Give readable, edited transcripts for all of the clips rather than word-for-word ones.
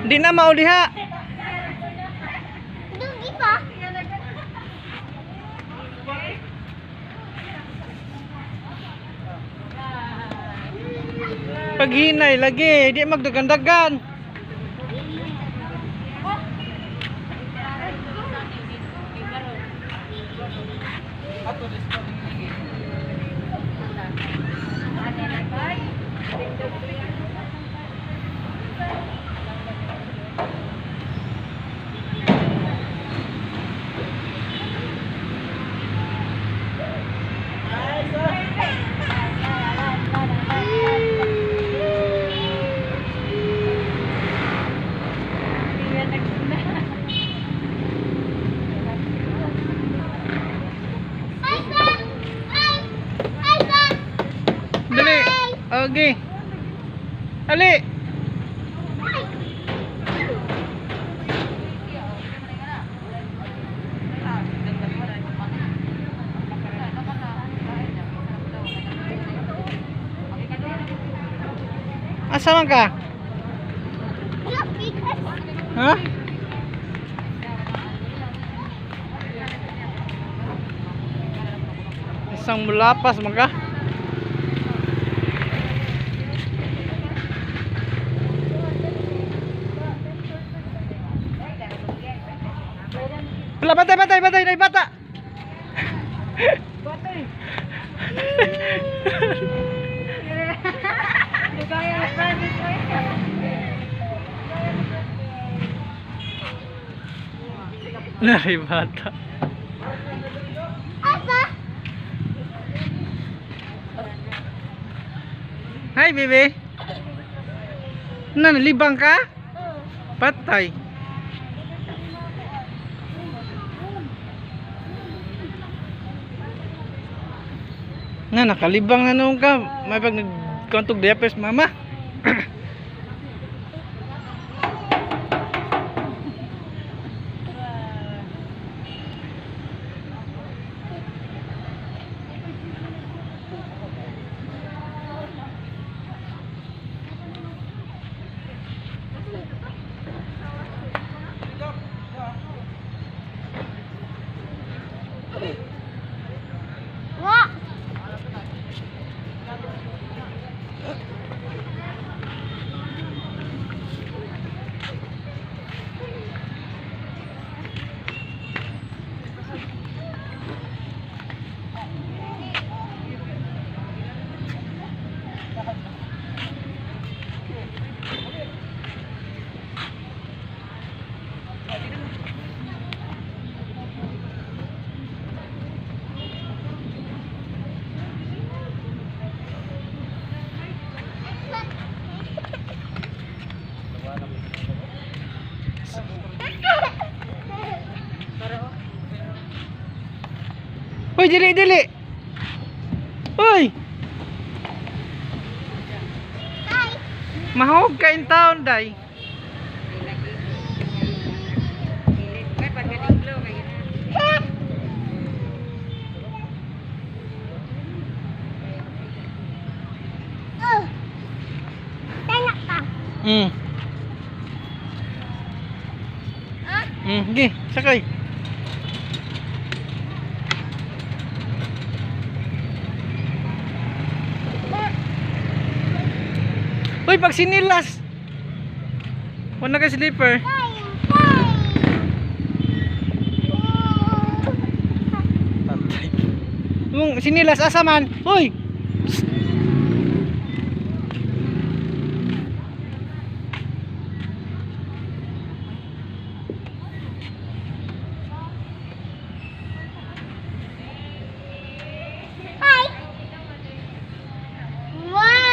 Di na mauliha. Dugi pa. Paghinay lagi, di magdagandagan. Dali. Okay. Ali. Asa man ka? Ha? Isang mulapas man ka? Wala, batay, batay, batay, nay bata. Batay. Nari bata. Asa? Hi, baby. Na, nalibang ka? Patay. Na, nakalibang na noon ka. May pag nagkantog diapers, mama. Wa. Uy, dili, dili. Uy! Hi. Mahog ka in town, day. Oh. Tanak ka. Ah? Sige, sakay. Uy, pag sinilas. Wala ka slipper. Patay. Mong sinilas asa man? Uy. Psst. Hi. Wow.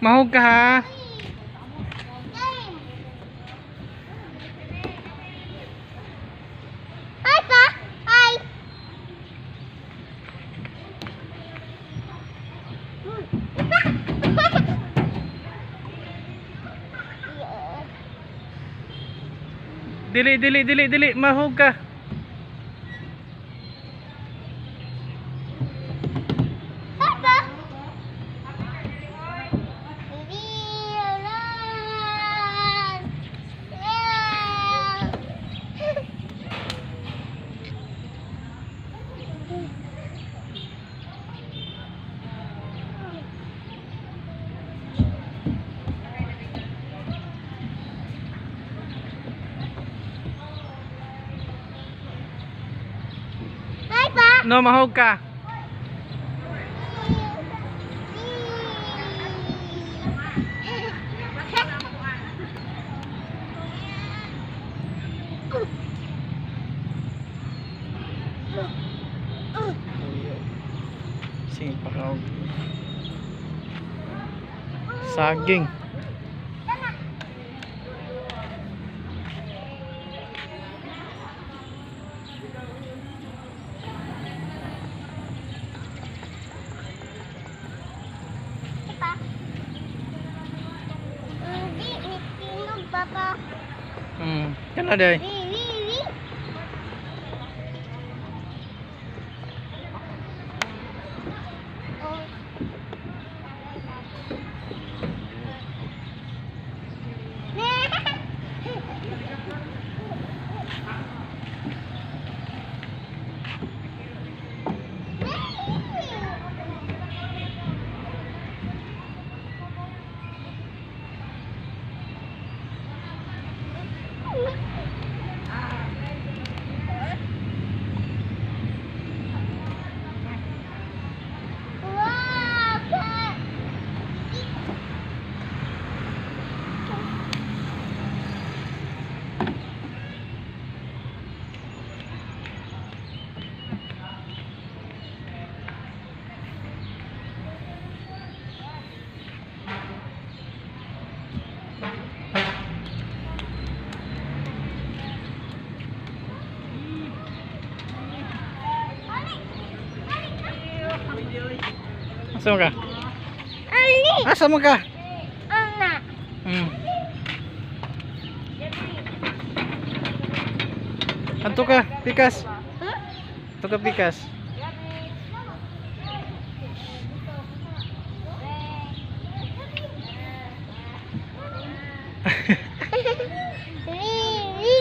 Mahog ka ha. Game. Hi pa. Hi. Dili, dili, dili, dili. Mahog ka. Hi pa. Hi pa. No, mahog ka. Sige, pakaog. Saging. Pa. Hindi, tinog papa. Kana day. Wi, wi, wi. Oh. Wow, cat. Asa man ka? Ali, Asa man ka? Ana. Anto ka, pikas. Huh? Anto ka, pikas. Wi, wi.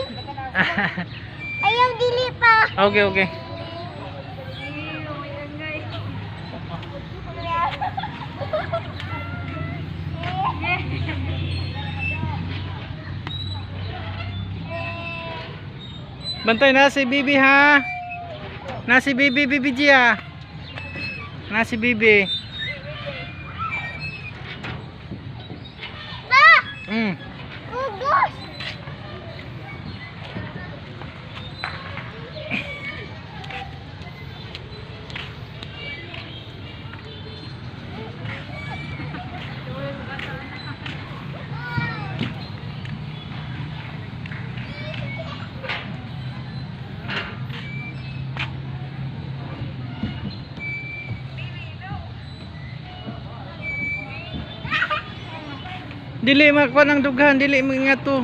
Ayaw dili pa. Okay, okay. Bantay na si Bibi ha. Na si Bibi, Bibi G ha. Na si Bibi. Pa! Ugos! Dili makuha ng dughan, dili mga to.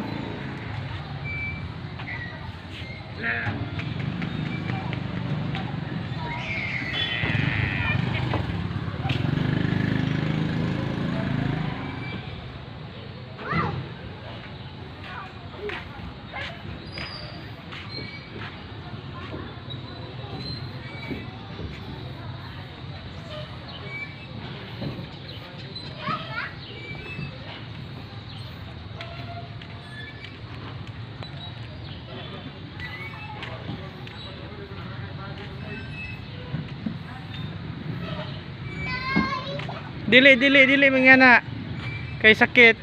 Dili, dili, dili mga na. Kay sakit.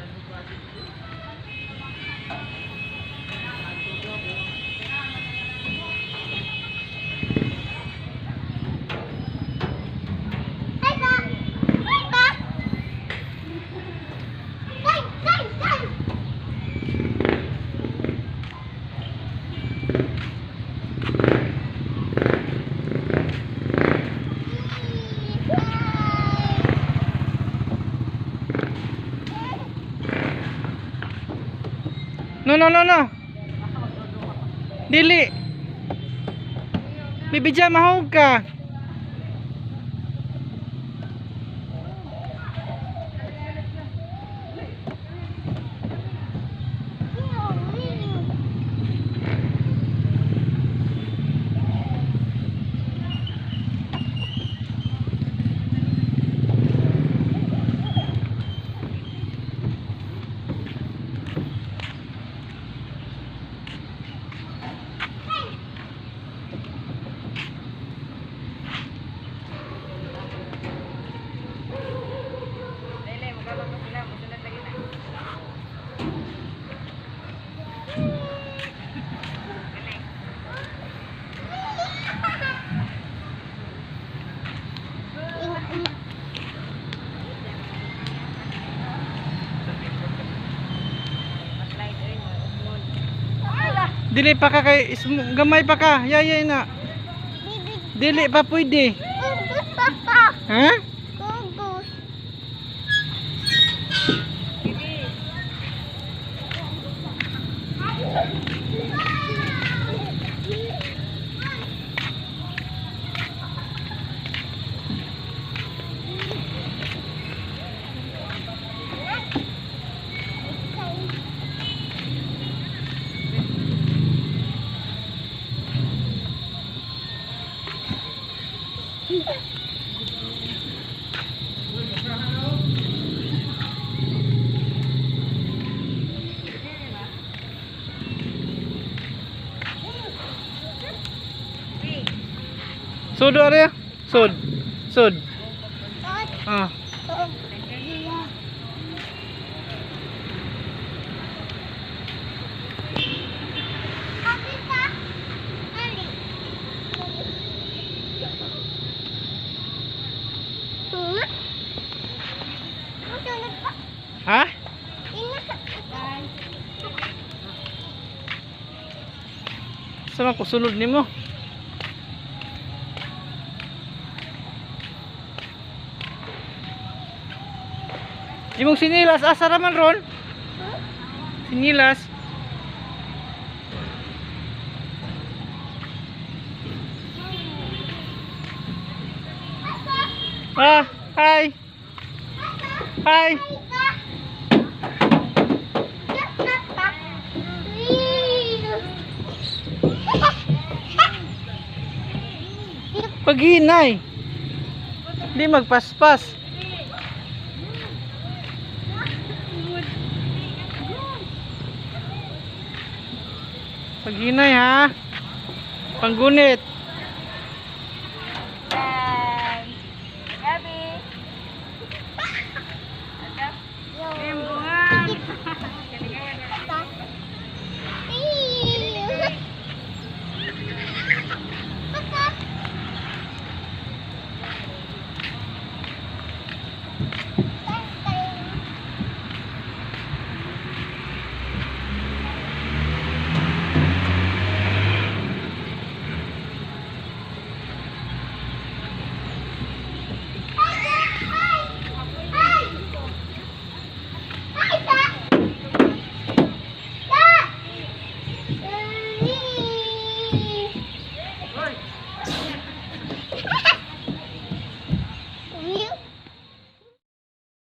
Hi pa! Hi pa! No, no, no, no. Dili. Bibi Gia, mahog ka. Dili pa ka kay gamay pa ka. Yayay na. Bibi, Dili pa pwede. kugus papa. Ha? Kugus. Sud area? Sud. Sud. Ah. Ha? Sa man kusulod nimo? Imong sinilas asa ra man ron? Sinilas. Ah, hi. Hi. Paghinay. Di magpaspas. Paghinay ha. Panggunit.